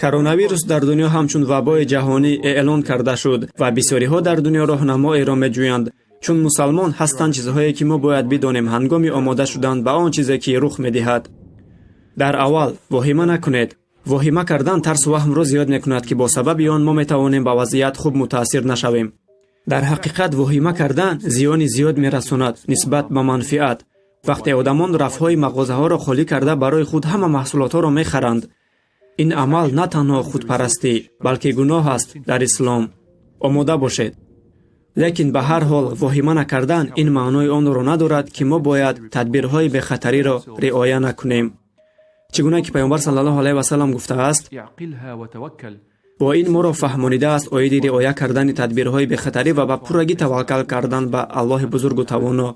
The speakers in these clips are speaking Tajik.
Коронавирус дар дунё ҳамчун вабои ҷаҳонӣ эълон карда шуд ва бисёриҳо дар дунё роҳнамоеро меҷӯянд. Чун мусалмон ҳастанд чизҳое, ки мо бояд бидонем ҳангоми омода шудан ба он чизе, ки рух медиҳад. Дар аввал воҳима накунед. Воҳима кардан тарсу ваҳмро зиёд мекунад, ки бо сабаби он мо метавонем ба вазъият хуб мутаассир нашавем. Дар ҳақиқат, воҳима кардан зиёни зиёд мерасонад нисбат ба манфиат. Вақте одамон рафҳои мағозаҳоро холӣ карда, барои худ ҳама маҳсулотҳоро мехаранд, ин амал на танҳо худпарастӣ, балки гуноҳ аст дар ислом. Омода бошед. Лекин ба ҳар ҳол, воҳима накардан ин маънои онро надорад, ки мо бояд тадбирҳои бехатариро риоя накунем. Чӣ гуна ки Паёмбар саллаллоҳу алайҳи васаллам гуфтааст, бо ин моро фаҳмонидааст оиди риоя кардани тадбирҳои бехатарӣ ва ба пуррагӣ таваккал кардан ба Аллоҳи бузургу тавоно.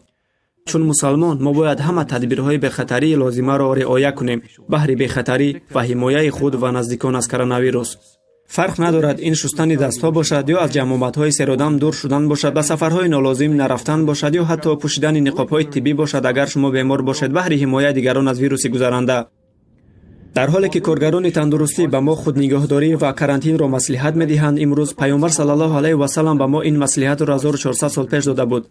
Чун мусалмон мо бояд ҳама тадбирҳои бехатарии лозимаро риоя кунем баҳри бехатарӣ ва ҳимояи худ ва наздикон аз коронавирус. Фарқ надорад, ин шустани дастҳо бошад ё аз ҷамъомадҳои серодам дур шудан бошад, ба сафарҳои нолозим нарафтан бошад ё ҳатто пӯшидани ниқобҳои тиббӣ бошад, агар шумо бемор бошед, баҳри ҳимояи дигарон аз вируси гузаранда. Дар ҳоле ки коргарони тандурустӣ ба мо худнигоҳдорӣ ва карантинро маслиҳат медиҳанд, имрӯз Паёмбар саллаллоҳу алайҳи васаллам ба мо ин маслиҳатро 1400 сол пеш дода буд.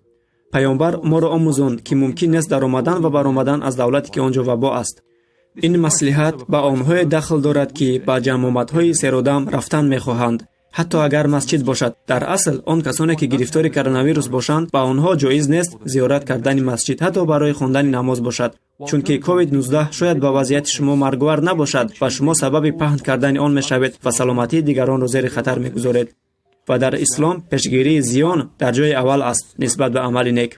Паёмбар моро омӯзонд, ки мумкин нест даромадан ва баромадан аз давлате, ки он ҷо вабо аст. Ин маслиҳат ба онҳое дахл дорад, ки ба ҷамъомадҳои серодам рафтан мехоҳанд, ҳатто агар масҷид бошад. Дар асл, он касоне, ки гирифтори коронавирус бошанд, ба онҳо ҷоиз нест зиёрат кардани масҷид, ҳатто барои хондани намоз бошад, чунки COVID-19 шояд ба вазъияти шумо марговар набошад ва шумо сабаби паҳн кардани он мешавед ва саломатии дигаронро зери хатар мегузоред. Ва дар ислом пешгирии зиён дар ҷои аввал аст нисбат ба амали нек.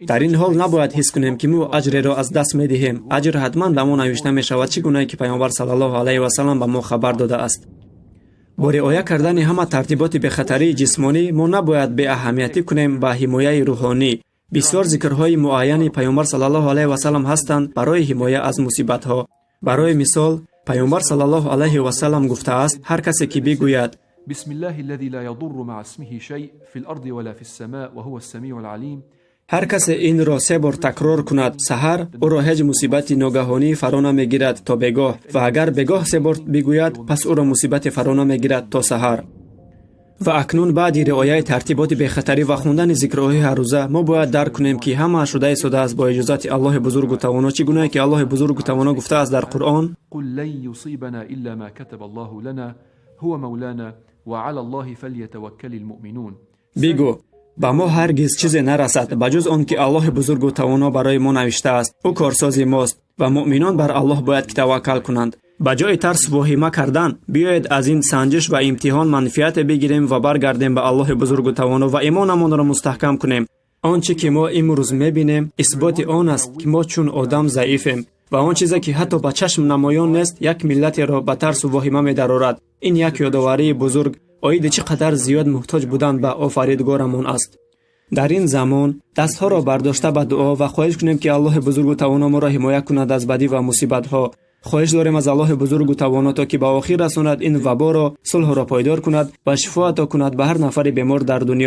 Дар ин ҳол набояд ҳис кунем, ки мо аҷреро аз даст медиҳем. Аҷр ҳатман ба мо навишта мешавад, чӣ гунае ки Паёмбар саллаллоҳу алайҳи васаллам ба мо хабар додааст. Бо риоя кардани ҳама тартиботи бехатарии ҷисмонӣ мо набояд беаҳамиятӣ кунем ба ҳимояи рӯҳонӣ. Бисёр зикрҳои муайяни Паёмбар саллаллоҳу алайҳи васаллам ҳастанд барои ҳимоя аз мусибатҳо. Барои мисол, Паёмбар саллаллоҳу алайҳи васаллам гуфтааст: ҳар касе ки бигӯяд: بسم الله الذي لا يضر مع اسمه شيء في الأرض ولا في السماء وهو السميع العليم. Ҳар касе инро се бор такрор кунад саҳар, ӯро ҳеҷ мусибати ногаҳонӣ фаро намегирад то бегоҳ, ва агар бегоҳ се бор бигӯяд, пас ӯро мусибате фаро намегирад то саҳар. Ва акнун, баъди риояи тартиботи бехатарӣ ва хондани зикрҳои ҳаррӯза, мо бояд дарк кунем, ки ҳама шуда истодааст бо иҷозати Аллоҳи бузургу тавоно, чӣ гунае ки Аллоҳи бузургу тавоно гуфтааст дар Қуръон: قل لن يصيبنا إلا ما كتب الله لنا هو مولانا وعلى الله فليتوكل المؤمنون. Бигӯ: ба мо ҳаргиз чизе нарасад, ба ҷуз он ки Аллоҳи бузургу тавоно барои мо навиштааст. Ӯ корсози мост ва муъминон бар Аллоҳ бояд ки таваккал кунанд. Ба ҷои тарс, воҳима кардан, биёед аз ин санҷиш ва имтиҳон манфиате бигирем ва баргардем ба Аллоҳи бузургу тавоно ва имонамонро мустаҳкам кунем. Он чӣ ки мо имрӯз мебинем, исботи он аст, ки мо чун одам заифем ва он чизе, ки ҳатто ба чашм намоён нест, як миллатеро ба тарсу воҳима медарорад. Ин як ёдоварии бузург оиди чӣ қадар зиёд муҳтоҷ будан ба Офаридгорамон аст. Дар ин замон дастҳоро бардошта ба дуо ва хоҳиш кунем, ки Аллоҳи бузургу тавоно моро ҳимоя кунад аз бадӣ ва мусибатҳо. Хоҳиш дорем аз Аллоҳи бузургу тавоно, то ки ба охир расонад ин ваборо, сулҳро пойдор кунад ва шифо ато кунад ба ҳар нафари бемор дар дунё.